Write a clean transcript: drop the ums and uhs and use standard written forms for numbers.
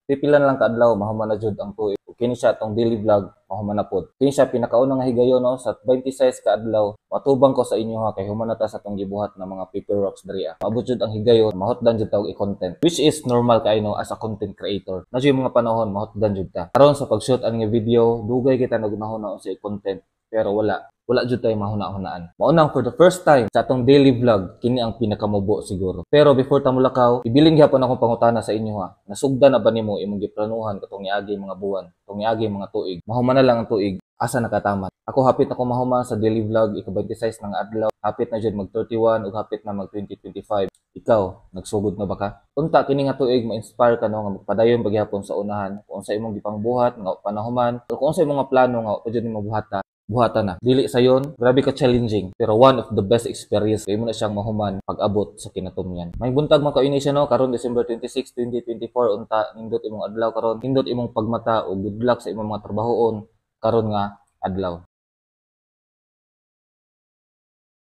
Pipila na lang kaadlaw, mahuman na jud ang tuig. Ug kini siya atong daily vlog, mahuman na pod. Kini siya pinakauna nga higayon, no, sa 26 ka adlaw. Matubang ko sa inyo ha, kay human na ta sa atong gibuhat na mga paperworks diri ah. Maabot jud ang higayon, mahutdan jud ta og i-content. Which is normal kay, no, as a content creator. Na jud yung mga panahon mahutdan jud ta. Karon sa pag-shoot ani nga video, dugay kita nagunahuna sa i-content pero wala jud tayo mahuna-hunaan. Maunang for the first time sa atong daily vlog, kini ang pinakamubo siguro. Pero before ta mulakaw, ibilin gyapon akong pangutana sa inyo ha. Nasugdan na ba nimo imong giplanuhan katong niagi mga buwan, katong niagi mga tuig? Mahuman na lang ang tuig, asa nakataman? Ako, hapit ako mahuman sa daily vlog, ika-26 ng adlaw, hapit na jud mag 31 ug hapit na mag 2025. Ikaw, nagsugod na ba ka? Unta kini nga tuig ma-inspire ka, no, nga magpadayon pagyapon sa unahan kung sa imong gipangbuhat nga panahuman o kung sa imong mga plano nga pa jud nimo buhata, buhata na. Dili sayon, grabe ka challenging, pero one of the best experience kay mo na siyang mahuman pag-abot sa kinatumyan. May buntag, mga ka-Indonesia, no, karon December 26, 2024. Unta nindot imong adlaw karon, nindot imong pagmata ug good luck sa imong mga trabahoon karon nga adlaw.